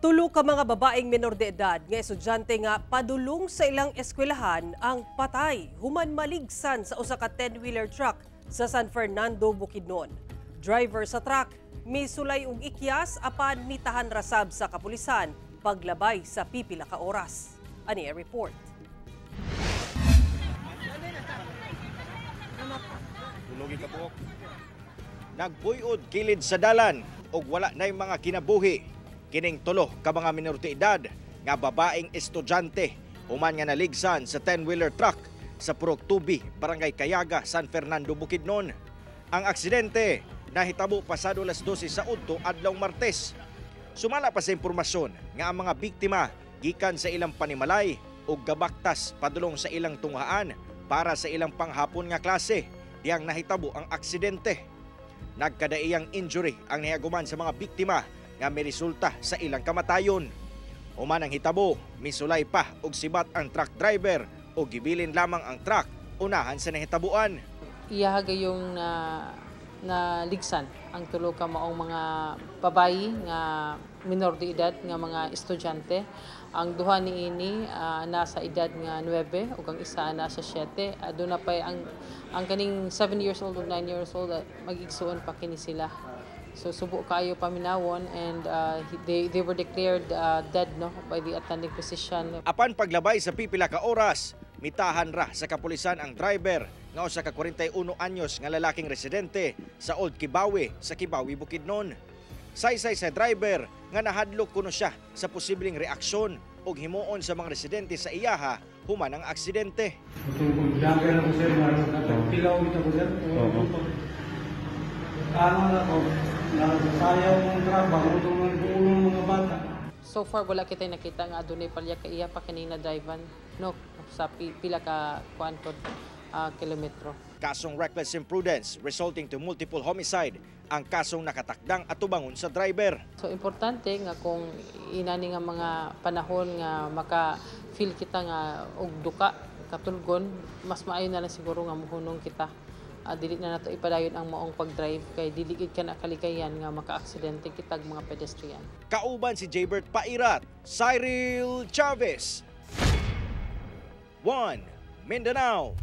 Tulo ka mga babaeng menor de edad nga estudyante nga padulong sa ilang eskwelahan ang patay human maligsan sa usa ka 10-wheeler truck sa San Fernando, Bukidnon. Driver sa truck misulay og ikyas apan mitahan ra sab sa kapulisan paglabay sa pipila ka oras. Ani ang report. Tulugi ka buok. Nagbuyod kilid sa dalan ug wala nay mga kinabuhi. Kining tulo ka mga minor de edad nga babaeng estudyante human nga naligsan sa 10-wheeler truck sa Purok Tubi, Barangay Kayaga, San Fernando, Bukidnon. Ang aksidente nahitabo pasado alas 12 sa udto adlaw Martes. Sumala pa sa impormasyon nga ang mga biktima gikan sa ilang panimalay ug gabaktas padulong sa ilang tunghaan para sa ilang panghapon nga klase diyang nahitabo ang aksidente. Nagkadaiyang injury ang nihaguman sa mga biktima nga miresulta sa ilang kamatayon. Human ang hitabo, misulay pa og sibat ang truck driver o gibilin lamang ang truck unahan sa nahitabuan. Iyaha gayong na naligsan ang tulo ka maong mga babayi nga minor de edad nga mga estudyante. Ang duha niini nasa edad nga 9 ug ang isa nasa 7. Aduna pa ang kaning 7 years old ug 9 years old, mag-igsuon pa kini sila. So subo kaayo paminawon and they were declared dead, no, by the attending physician. Apan paglabay sa pipila ka oras, mitahan ra sa kapulisan ang driver nga usa ka 41 anyos nga lalaking residente sa Old Kibawe sa Kibawe, Bukidnon. Saysay sa driver nga nahadlok kuno siya sa posibleng reaksyon ug himuon sa mga residente sa iyaha human ang aksidente. Jagger ako, sir, pilaw ito ko, sir. Ano na ako, nasayaw mong trabaho, itong mga mga bata. So far wala kitay nakita nga adunay palya ka iya pa kining na-drive, no, sa pila ka kuan pod kilometro. Kasong reckless imprudence resulting to multiple homicide ang kasong nakatakdang atubangon sa driver. So importante nga kung inani nga mga panahon nga maka-feel kita nga og duka katulgon, mas maayo na lang siguro nga muhunong kita. Dili na nato ipadayon ang maong pag-drive kay dili gid ka na kalikayan nga maka-aksidente kitag mga pedestrian. Kauban si Jaybert Pairat, Cyril Chavez. 1 Mindanao.